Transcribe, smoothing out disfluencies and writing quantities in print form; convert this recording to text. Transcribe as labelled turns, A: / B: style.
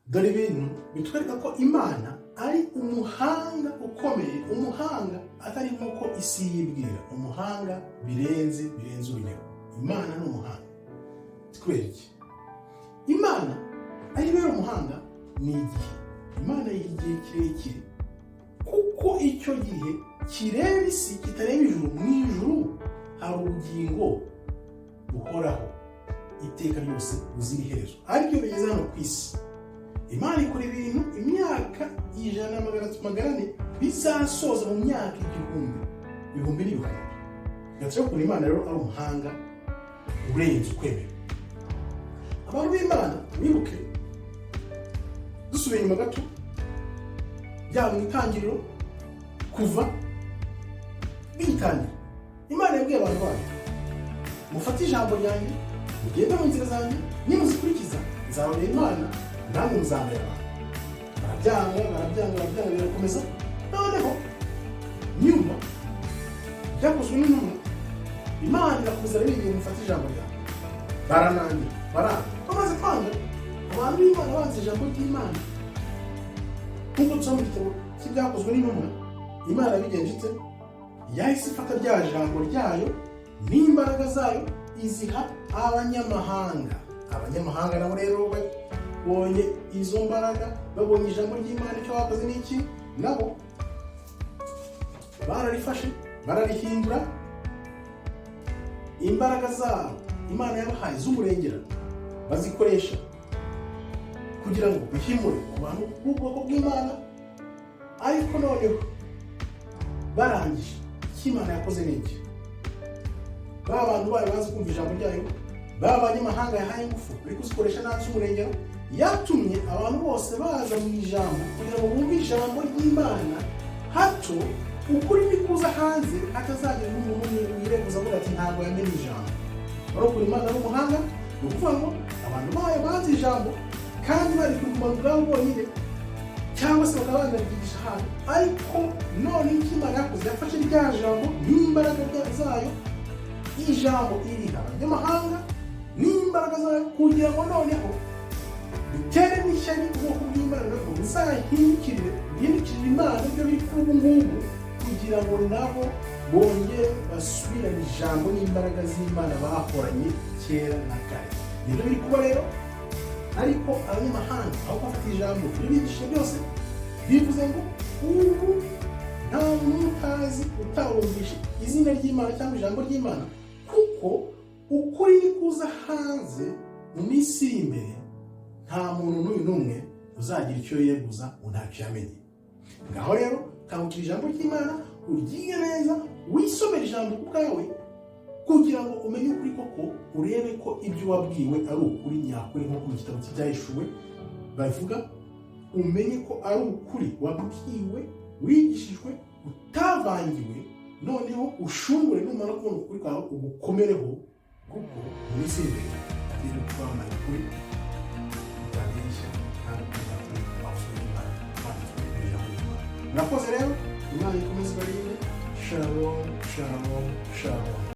A: Dore ibintu bitwereka ko Imana ari umuhanga ukomeye, umuhanga atari nk'uko isi yibwira, umuhanga birenze, birenze urugero. Imana ni umuhanga. Kubera iki Imana ari rero umuhanga? Ni igihe Imana yiha igihe kirekire, kuko icyo gihe kireba isi kitareba ijuru. Mu ijuru hari ubugingo buhoraho iteka ryose buzira iherezo, ariko iyo bigeze hano ku isi, Imana ikora ibintu imyaka 100, 300, 400, bizasoza mu myaka 1000, ibihumbi n'ibihumbi. Gatatu, ukuntu Imana rero ari umuhanga urenze ukwemera. Abantu b'Imana, wibuke dusubiye inyuma gato, byaba mu Itangiriro, kuva bitangira, Imana yabwiye abantu bayo: "Mufate ijambo ryanjye, mugende mu nzira zanjye, nimuzikurikiza nzababera Imana, namwe muzambera abantu." Barabyanga, barabyanga, barabyanga, birakomeza. Noneho nyuma, Byakozwe n'Intumwa, Imana irakomeza rero: "Mufate ijambo ryanjye." Baranangira, baranga. Bamaze kwanga, abantu b'Imana banze ijambo ry'Imana, nk'uko tusoma mu gitabo cy'Ibyakozwe n'Intumwa, Imana yabigenje ite? Yahise ifata rya jambo ryayo n'imbaraga zayo, iziha abanyamahanga. Abanyamahanga nabo rero babonye izo mbaraga, babonye ijambo ry'Imana, icyo bakoze ni iki? Nabo bararifashe, bararihindura. Imbaraga zabo Imana yabahaye z'umurengera bazikoresha kugira ngo bihimure ku bantu b'ubwoko bw'Imana. Ariko noneho barangije, icyo Imana yakoze ni iki? Ba bantu bayo bazi kumva ijambo ryayo, ba banyamahanga yahaye ingufu bari kuzikoresha nabi z'umurengero, yatumye abantu bose baza mu ijambo kugira ngo bumve ijambo ry'Imana, hato ukuri nikuza hanze hatazagira n'umuntu umwe wireguza avuga ati: "Ntabwo yamenye ijambo." Wari ukuntu Imana ari umuhanga. Ni ukuvuga ngo abantu bayo banze ijambo kandi bari kurigumana ubwabo bonyine, cyangwa se bakaba banaryigisha ahantu. Ariko none icyo Imana yakoze, yafashe rya jambo n'imbaraga zayo, ijambo iriha abanyamahanga n'imbaraga zayo, kugira ngo noneho bitere n'ishyari ubwoko bw'Imana, nabwo buzahindukirire, buhindukirire Imana ibyo biri kuri ubu ngubu, kugira ngo nabo bongere basubirane ijambo n'imbaraga z'Imana bahoranye kera na kare. Nibyo biri kuba rero. Ariko abanyamahanga, aho bafata ijambo, ibyo bigisha byose, bivuze ngo ubu nta muntu utazi, utarumvishe izina ry'Imana cyangwa ijambo ry'Imana, kuko ukuri nikuza hanze mu minsi iri imbere, nta muntu n'uyu n'umwe uzagira icyo yireguza ngo ntacyo yamenye. Ngaho rero kangukira ijambo ry'Imana, uryige neza, wisomere ijambo ku bwawe, kugira ngo umenye ukuri koko, urebe ko ibyo wabwiwe ari ukuri nyakuri, nk'uko mu gitabo cy'Ibyahishuwe bavuga. Umenye ko ari ukuri wabwiwe, wigishijwe, utavangiwe. Noneho ushungure, numara kubona ukuri kwawe ugukomereho, kuko mu minsi iri imbere hagiye kwamamara ukuri utabeshya kandi ukuri nyakuri wasuye Imana, wanditswe mu ijambo ry'Imana. Murakoze rero, Imana ikomeze ibarinde. Shalom, shalom, shalom.